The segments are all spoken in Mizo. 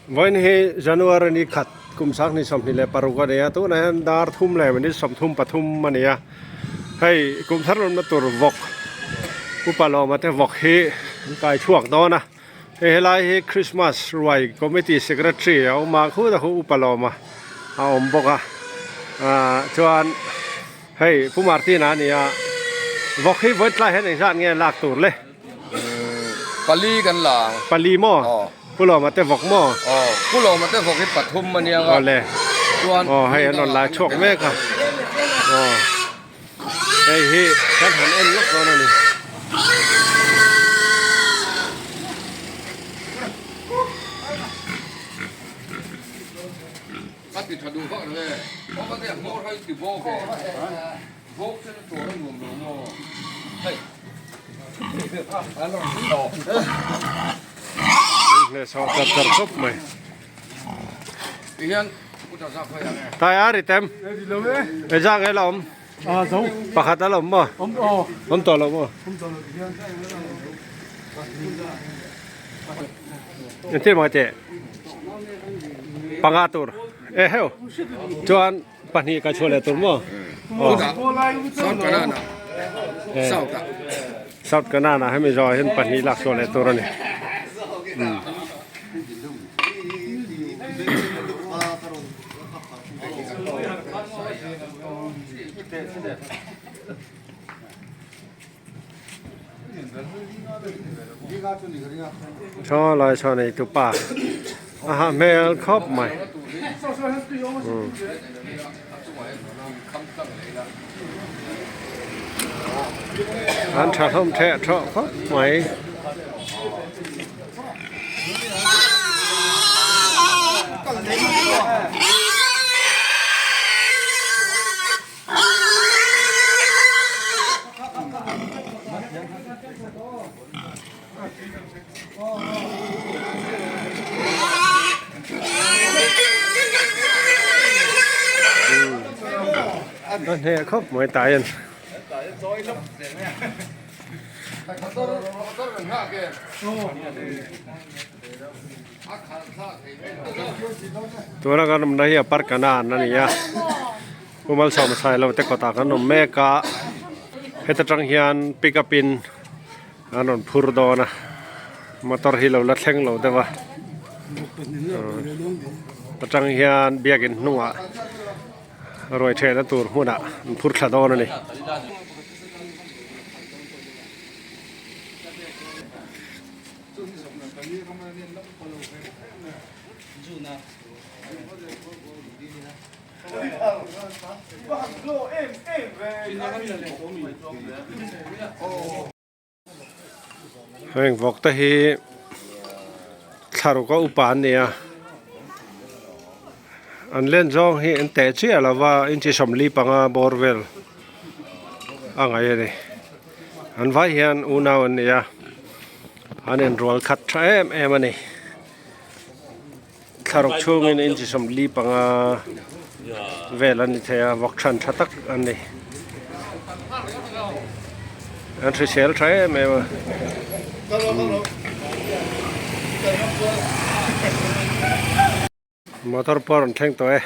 Vawiin hi January ni khat kum 2026 a ni a, tunah hian dar thum leh minute 33 a ni a, hei kum thar lawmna tur vawk upa lawma te vawk hi an kai chhuak dawn a, hei helai hi Christmas ruai committee secretary a awm a, khutah khu upa lawma a awm bawk a, ah chuan hei Pu Martina a ni a, vawk hi vawi tlai hian engzat nge lak tur le? Pali kan la ang. Pali maw? Aw. Pu Lawma te vawk maw? Aw, Pu Lawma te vawk hi pathum a nia nga. Aw le. Chuan. Aw hei an rawn lai chhuak mek a. Aw. Hei hi kan han en lawk dawn a ni. A ti tha duh vak lo e. Aw ka te hmawr hai ti bawk e. Bawk chu na tur a nuam lo maw? Hei. Hle saw char char khawp mai. Ti hian u tha zak phei ang e. Tai a ri tem. E zak e la awm. Pakhat a la awm maw? Awm tawh lo maw? Engtin maw teh? Panga tur. E heu. Chuan Pahnih ka chhuah leh tur maw? South Canaan ah. South ah. South Canaan ah hemi zawh ah hian pahnih lak chhuah leh tur a ni. Chaw lai saw nei tupa a hah hmel khawp mai. An tha hlawm theh thawh khawp mai. A hneh khawp mai tai a ni. Tuna kan awmna hi a park an a ni a. Pu Malsawma Sailo te kawtah kan awm mek a, heta tang hian pick up in an rawn phur dawn a, motor hi lo la thleng lo deuh a, ta tang hian biakin hnungah ruai thehna tur hmunah an phur thla dawn a ni. Heng vawk te hi thlaruk a upa an ni a an len zawng hi an teh chiah lo va inchi sawmli panga bawr vel a ngaih a ni an vai hian unau an ni a an inrual khat tha em em a ni. Thlaruk chhungin inchi 45 vel an ni thei a, vawk than tha tak an ni. An hrisel tha em em a. Motor pawh a rawn thleng tawh e.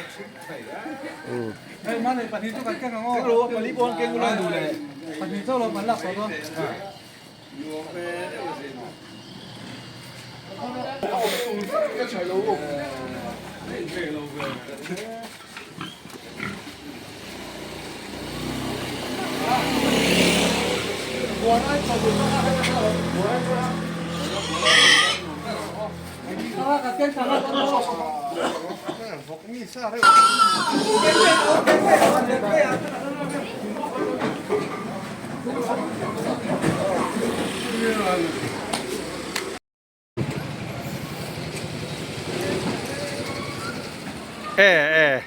E e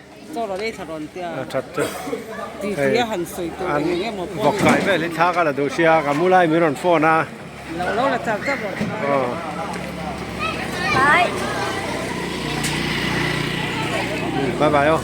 vawk kai vel hi thla ka la duh sia ka mu lai min rawn phone a bye bye aw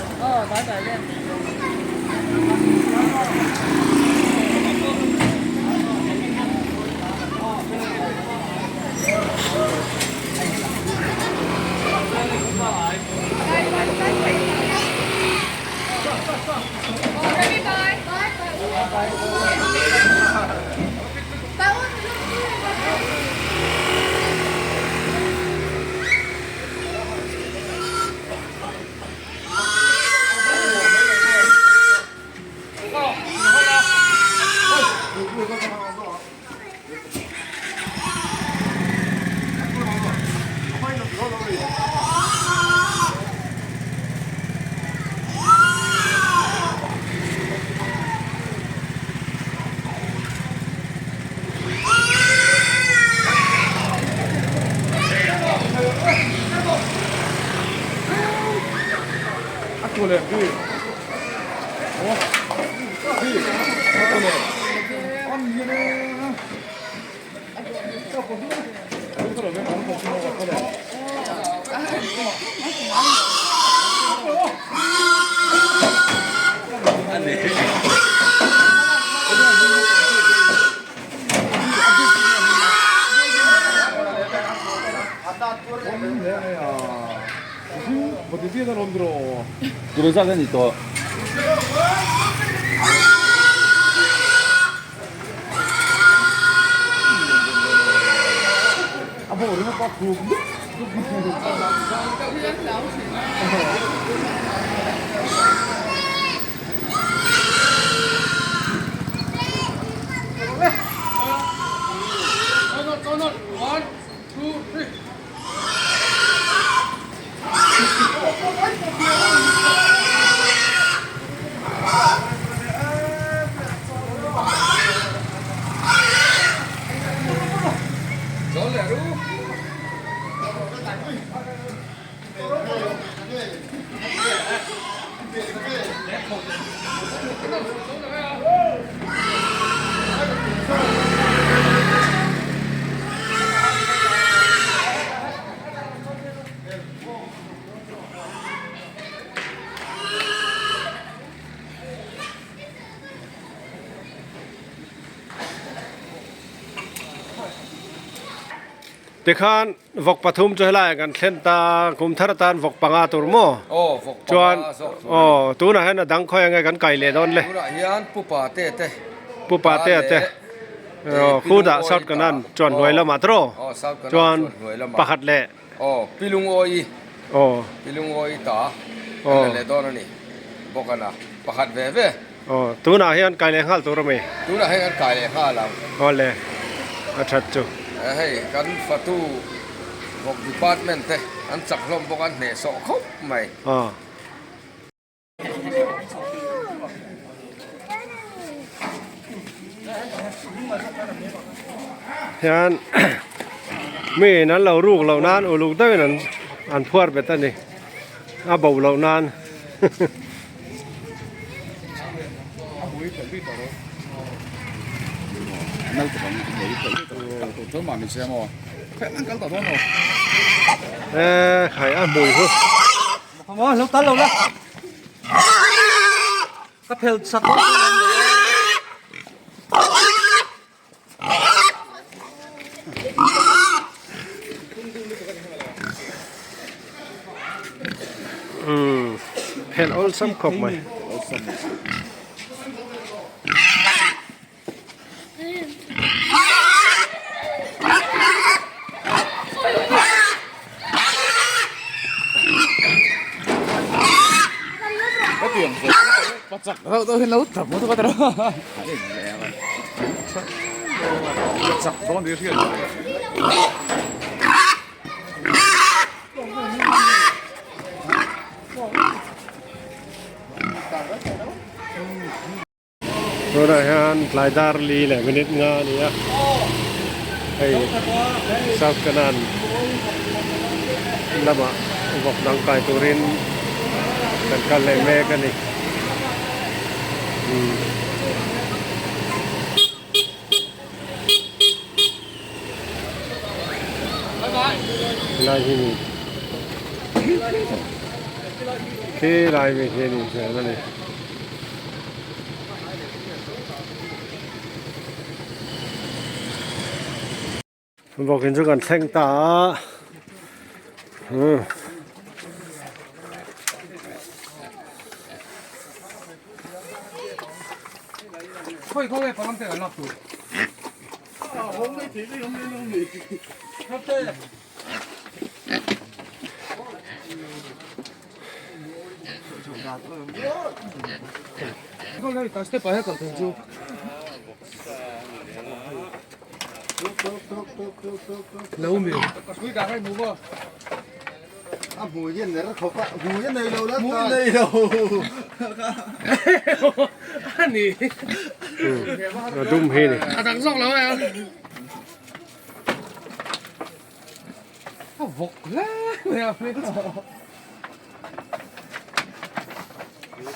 Tikhan vawk pathum chu helaiah kan thlen ta kum thar atan vawk panga tur maw? Aw vawk panga Chuan zawk tur a ni. aw tunah hian a dang khawi ange kan kai leh dawn le. Tunah hian Pu Pate te Pu Pate a te aw khudah South Kanan chuan hnuai lamah tawh Aw South Kanan chuan chuan hnuai lamah. pakhat leh. Aw Pi Lungawi Aw. Pi Lungawi ta kan la leh dawn a ni bawk a na pakhat ve ve. Aw tunah hian kai leh nghal tur a mi? Tunah hian kan kai leh nghal ang. Aw le a that chu. Hei kan fatu vawk department te an chak hlawm bawk a an hnehsawh khawp mai. Aw. Hian mi in an lo ruk loh nan uluk deuhin an an phuar bet a ni a bo loh nan. E khai a hmui hu. Ka phel sak Umm phelh awlsam khawp mai. Tunah hian tlai dar li leh minute nga a ni a, hei South Kanan lamah vawk dang kai turin kan kal leh mek a ni. Helai hi ni khi lai mi hi ni hmel a ni. Vawkin chu kan thleng ta a umm. A dum hi ni. Hmui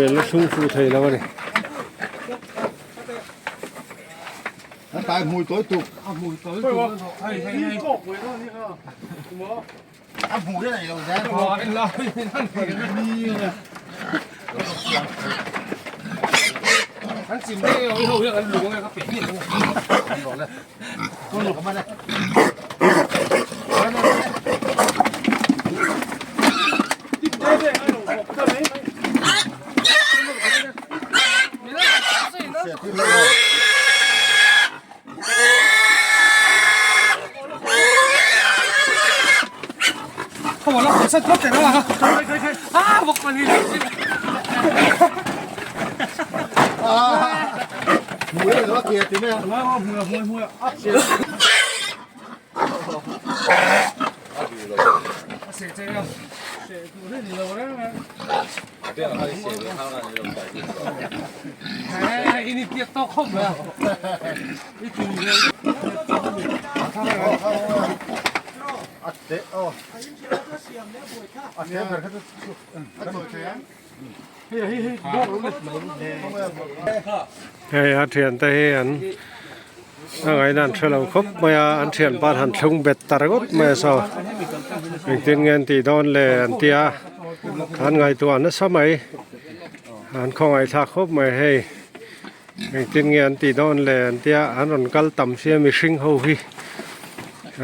an la thlung fuh thei lo a ni. Hei a thiante hi an a ngaihna an hrelo khawp mai a an thianpa an han thlung bet ta ringawt mai a saw engtin nge an tih dawn le an tia an ngaihtuah nasa mai an khawngaihthlak khawp mai hei engtin nge an tih dawn le an tia an rawn kal tam sia mihring ho hi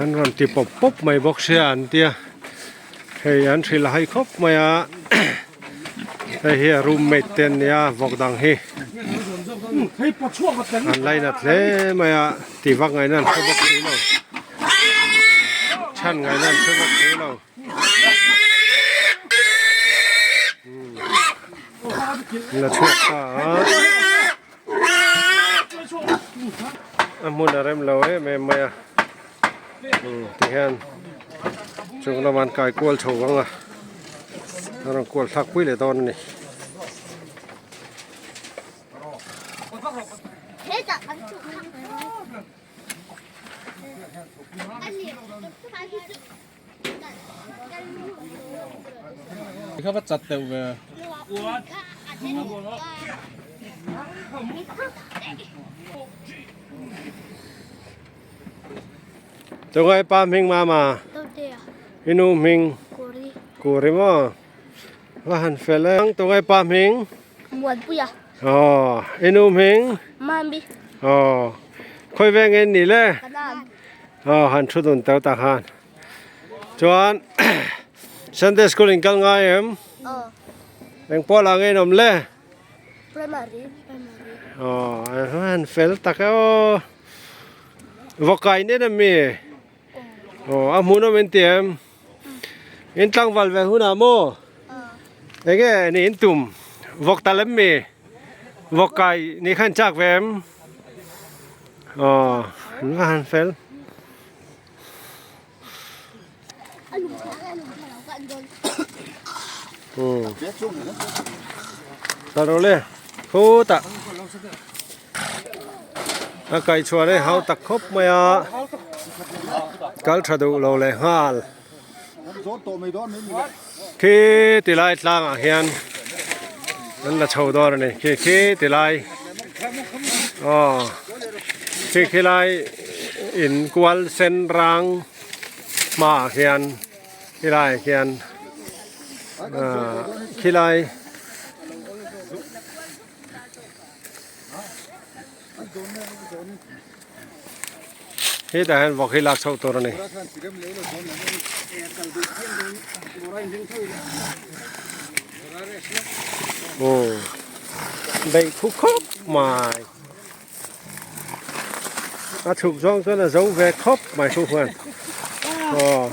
an rawn ti pawp pawp mai bawk sia an tia hei an hrilh hai khawp mai a. Hei hi a roommate te an nia vawk dang hi an lainat hle mai a ti vak ngaihna an hre bawk si lo chhan ngaihna an hre bawk si lo la chhuak ta a a hmun a rem lo em em mai a tihian chung lamah an kai kual chho vang a a rawn kual thlak pui leh dawn a ni. Chungai pa hming mama inu hming kuri maw va han fel e tungai pa hming aw inu hming aw khawi veng nge ni le aw han thu dun teuh tak han chuan Sunday school in kal ngai em eng pawh lah nge in awm le aw han fel tak e aw. Vawkai nen a mi? Aw a hmuhnawm in ti em? In tlangval ve hunah maw? Enge ni in tum? Vawk tal em mi? Vawkai ni khan chak ve em? Aw an va han fel. Kal rawh le khutah a kaih chhuah leh hau tak khawp mai a kal tha duh lo leh nghal khi ti lai tlangah hian an la chho dawn a ni khi khi ti lai aw khi khi lai in kual sen rang hmaah hian helaiah hian ahh khilai hetah hian vawk hi lak chhoh tur a ni. Aw daih khu khawp mai. A chhuk zawng chuan a zo ve khawp mai khu khuan aw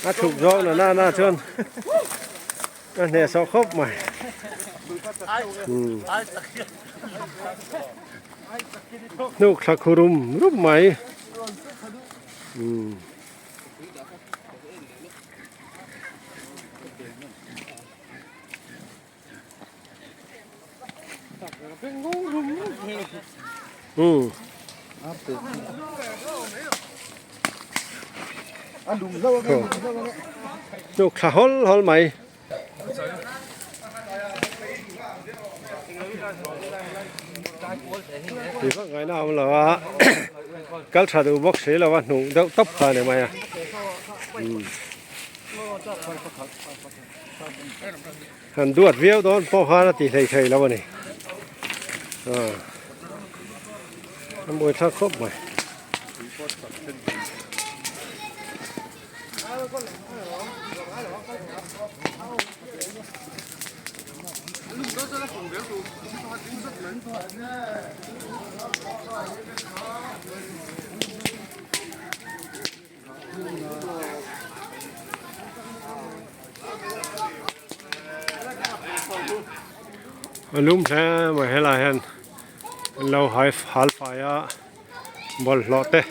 a chhuk zawng na na na chuan a hneh sawh khawp mai umm hnuk thla khu rum rum mai umm. Umm. Hnuk thla hawl hawl mai. Ti vak ngaihna a awm lo a, kal tha duh bawk si lo a hnuh deuh tawp kha a ni mai a. Han duat viau dawn pawh khan a ti hlei thei lo a ni. A mawi thlak khawp mai. A lum hle mai helai hian an lo hai hal fai a bawlhhlawh te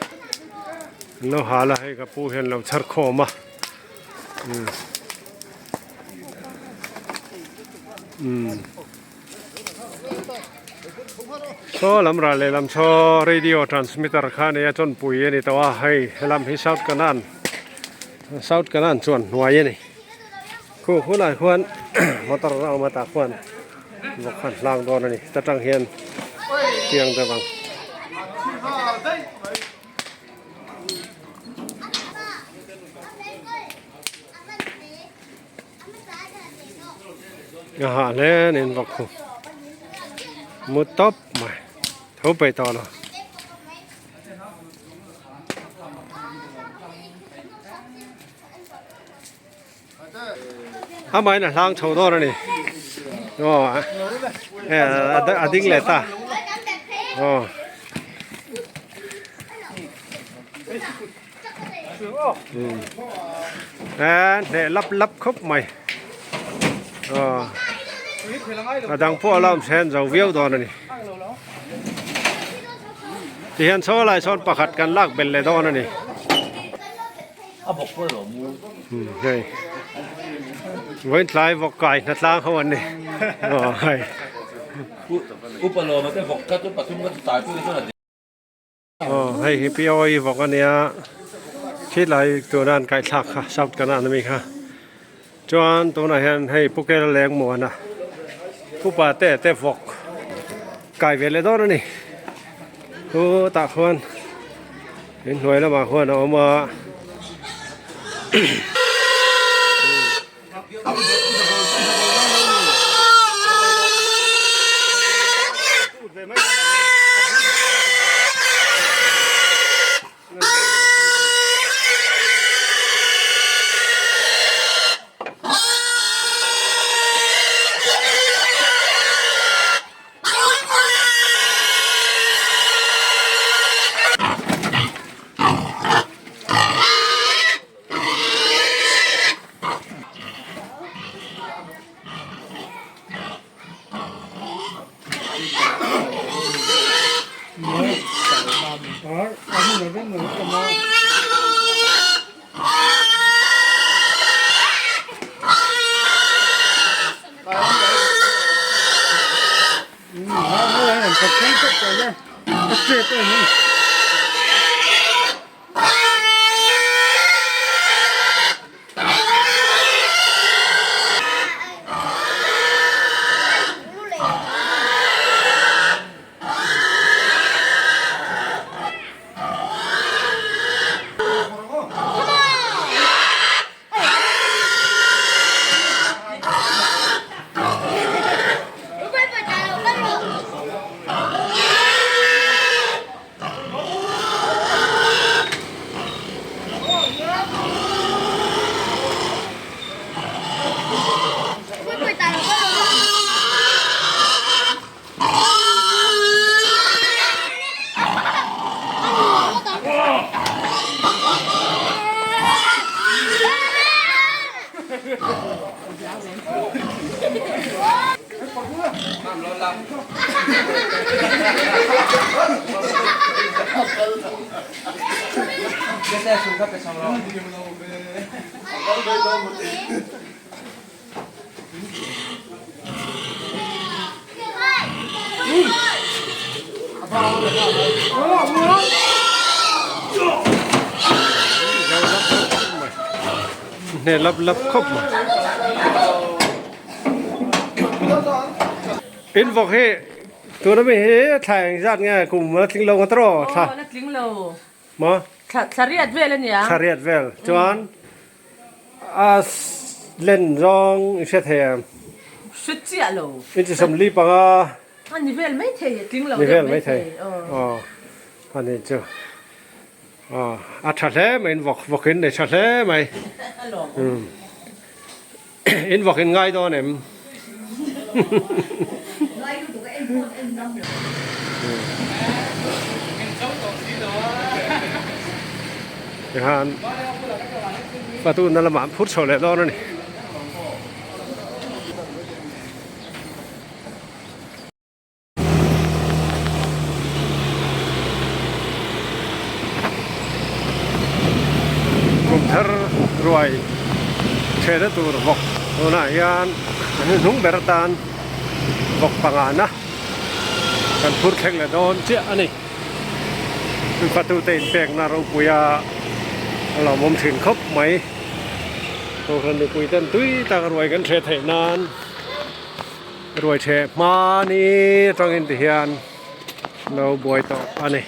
an lo hal a hei ka pu hian a lo chhar khawm a umm umm. Saw lam ral lehlam saw radio transmitter kha a nei a chawnpui a ni tawh a hei helam hi south kanan south kanan chuan hnuai a ni khu hunah khuan motor a awm a tah khuan vawk khan hlang dawn a ni ta tang hian chiang deuh ang. A hah hle a ni an vawk khu mu tawp mai tho peih tawh lo. Amahin a hlang chho dawn a ni aw a ding leh ta aw. Hneh lap lap khawp mai a dang pawh a la awm then zo viau dawn a ni tihian saw lai sawn pakhat kan lak belh leh dawn a ni hei vawiin tlai vawk kai hnatlang ho an ni aw hei. Aw hei hi POE vawk a nia khilai tuna an kaihthlak kha south kanan ami kha chuan tunah hian hei pu kel leng muana upa te te vawk kai ve leh dawn a ni chu tah khuan inhnuai lamah khuan a awm a. Hne lap lap khawp mai. In vawk hi tuna mi hi thla eng zat nge kum a tling lo nga tawh thla. Aw la tling lo. Maw? Thla thla riat vel a nia. Thla riat vel chuan a len zawng i hre thei em? Hre chiah lo. Inchi sawmli panga. A ni vel mai thei, a tling lo deuh mai thei. Aw a ni chu. Aw a tha hle mai in vawk vawk in nei tha hle mai. In vawk in ngai dawn em? Tikhan patuna lamah an phur chho leh dawn a ni. Kum thar ruai thehna tur vawk tunah hian a hnuhnung ber atan vawk pangana kan phur thleng leh dawn chiah a ni. Fatute inpekna ropuia a lawmawm thin khawp mai. Kohhran mipui ten tui tak ruai kan hreh theih nan ruai hreh hmani atangin ti hian lo buai tawh a ni.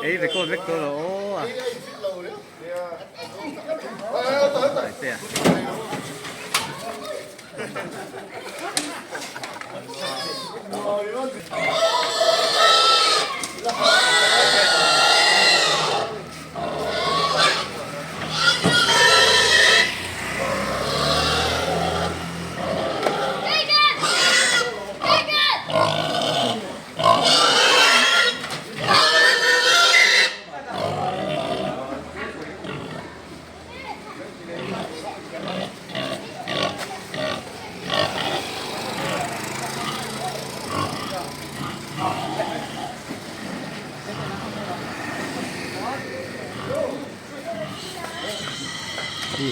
Ei record vek tawh lo aw a.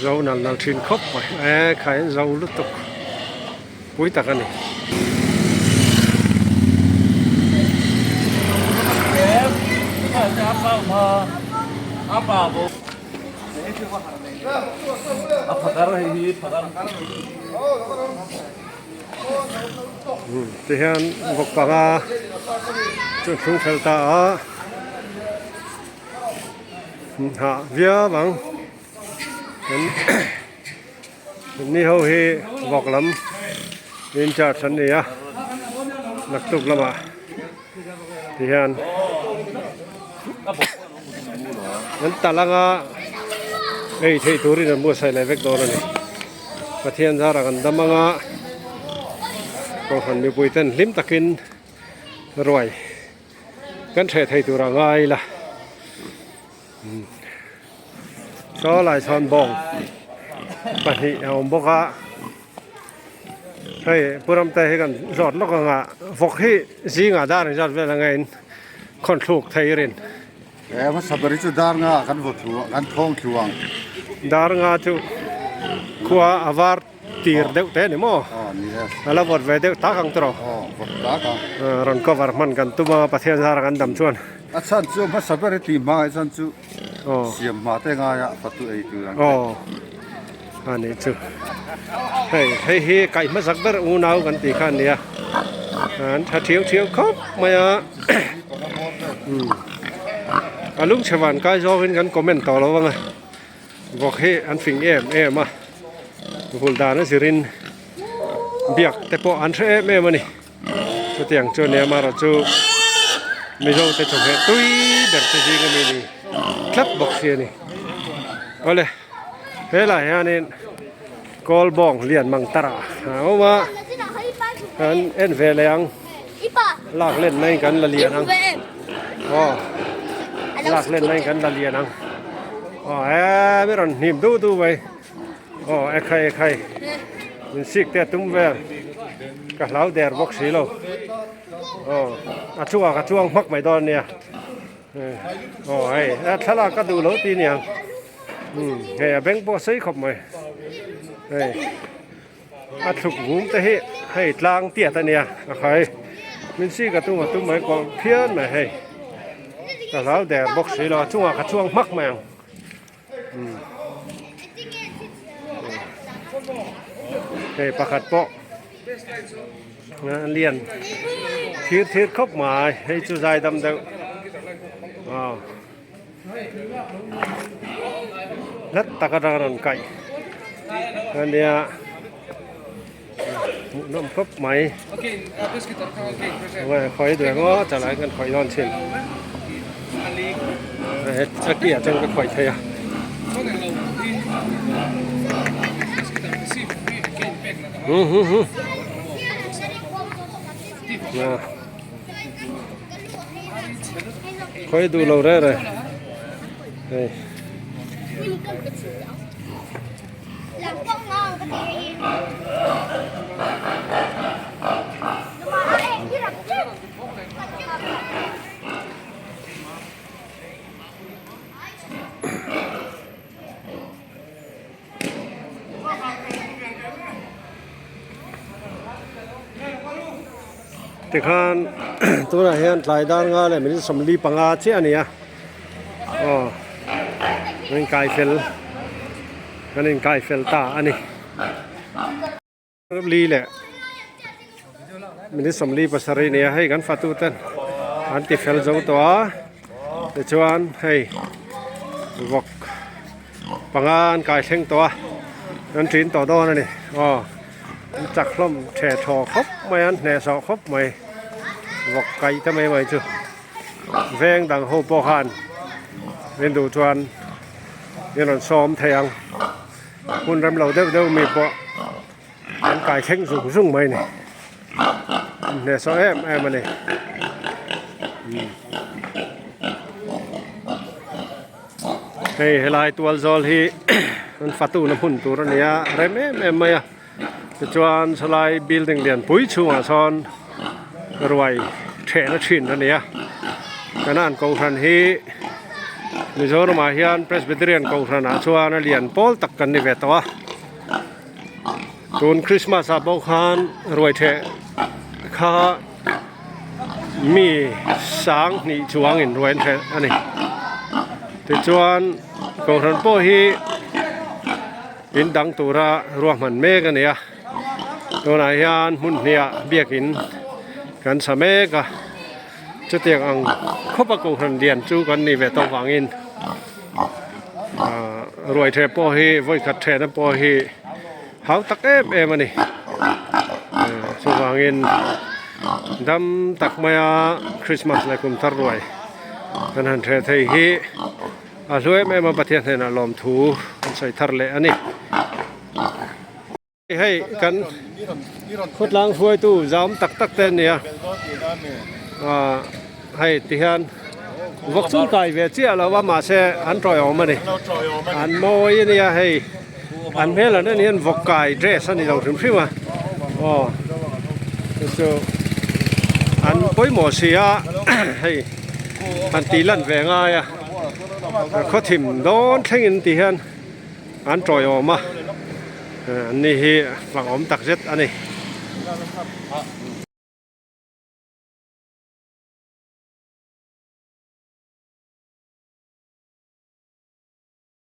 Zo nal nal thin khawp mai e khai an zo lutuk pui tak a ni. Tihian vawk panga chu thlung fel ta a hah viau ang ni ho hi vawk lam in charge an ni a naktuk lamah tihian an tal anga ei theih turin an buatsaih leh vek dawn a ni Pathian zarah kan dam anga kohhran mipui ten hlim takin ruai kan hreh thei tur a ngai la saw lai sawn bawng pahnih a awm bawk a hei pu ramte hi kan zawt lawk ang a vawk hi zingah dar engzat vel anga in khawn thluk thei rin. He hmasa ber hi chu dar nga kan vaw thlu kan thawng thlu ang. Dar nga chu khua a var tir deuh te a ni maw? Aw ni e. A la vawt ve deuh tak ang tawh. Aw vawt tak ang. Rawn cover hman kan tum a Pathian zara kan dam chuan. A chhan chu hmasa ber hi tih hma ai chuan chu siam hma te ngai a fatu ei tur ang te. Aw a nih chu. Hei hei hi kaih hmasak ber unau kan tih kha a nia. An tha thiau thiau khawp mai a. A lungchhe van kai zawngin kan comment tawh lo ang a. Vawk hi an fing em em a vul dan a zirin biak te pawh an hre em em a ni chutiang chu nia amaherawh chu mizo te chawhmeh tui ber te zing ami ni tlat bawk si a ni awle helai hianin kawl bawng lian mang tara a awm a kan en ve leh ang lak len na in kan la lian ang aw lak len na in kan la lian ang aw he mi rawn hnim duh duh mai aw ekhai ekhai min sik te a tum vel. Ka hlau der bawk si lo. Aw a chungah ka chuang hmak mai dawn ania. Aw hei a thlalak ka duh lo ti aniang. Umm hei a beng pawh a sei khawp mai. Hei a thluk vum te hi hei tlang tiat ania a khai. Min si ka tum a tum mai kawlh phian mai hei. Ka hlau der bawk si lo a chungah ka chuang hmak mai ang. Hei pakhat pawh a lian thir thir khawp mai hei chu zai dam deuh aw hlat tak atang a rawn kaih ania hmuhnawm khawp mai khawi duh emaw chalai kan khawih dawn thin a ki ah chuan ka khawih thei a. Khawi duh lo reh reh hei. Tikhan tunah hian tlai dar nga leh minute 45 chiah a ni a aw an inkai fel an inkai fel ta a ni. Li leh minute 47 a ni a hei kan fatu ten an ti fel zo tawh a tichuan hei vawk panga an kai thleng tawh a an ṭin tawh dawn a ni aw an chak hlawm ṭhe thaw khawp mai a an hnehsawh khawp mai vawk kaih te mai mai chu veng dang ho pawh khan min duh chuan min rawn sawm thei ang hmun rem lo deuh deuh mi pawh an kai thleng zung zung mai a ni an hnehsawh em em a ni. Hei helai tual zawl hi an fatuna hmun tur a ni a rem em em mai a tichuan sawlai building lian pui chhungah sawn ruai thehna thin a ni a kanan kohhran hi Mizoramah hian Presbyterian kohhran ah chuan a lian pawl tak kan ni ve tawh a tun Christmas ah pawh khan ruai theh kha. Mi 2000 chuangin ruai an hrelh a ni. Tichuan kohhran pawh hi in dang tura ruahman mek a ni a. Tunah hian hmun hniah biakin kan sa mek a. Chutiang ang khawpa kohhran lian chu kan ni ve tawh vangin ah ruai ṭheh pawh hi vawikhat ṭhehna pawh hi hau tak em em a ni chuvangin dam tak maia Christmas leh kum thar ruai kan han hreh thei hi a hlu em em a Pathian hnenah lawmthu an sawi thar leh a ni. Hei kan khawtlang hruaitu zam tak tak te an ni a ah hei tihian vawk chu kai ve chiah lo a mahse an tawiawm a ni an mawi a nia hei. An hmel an en hian vawk kai dress a ni lo hrim hrim a aw chu chu an pawimawh si a hei han tih lan ve ngai a khaw thim dawn thlengin tih hian an tawiawm a an ni hi fak awm tak zet a ni.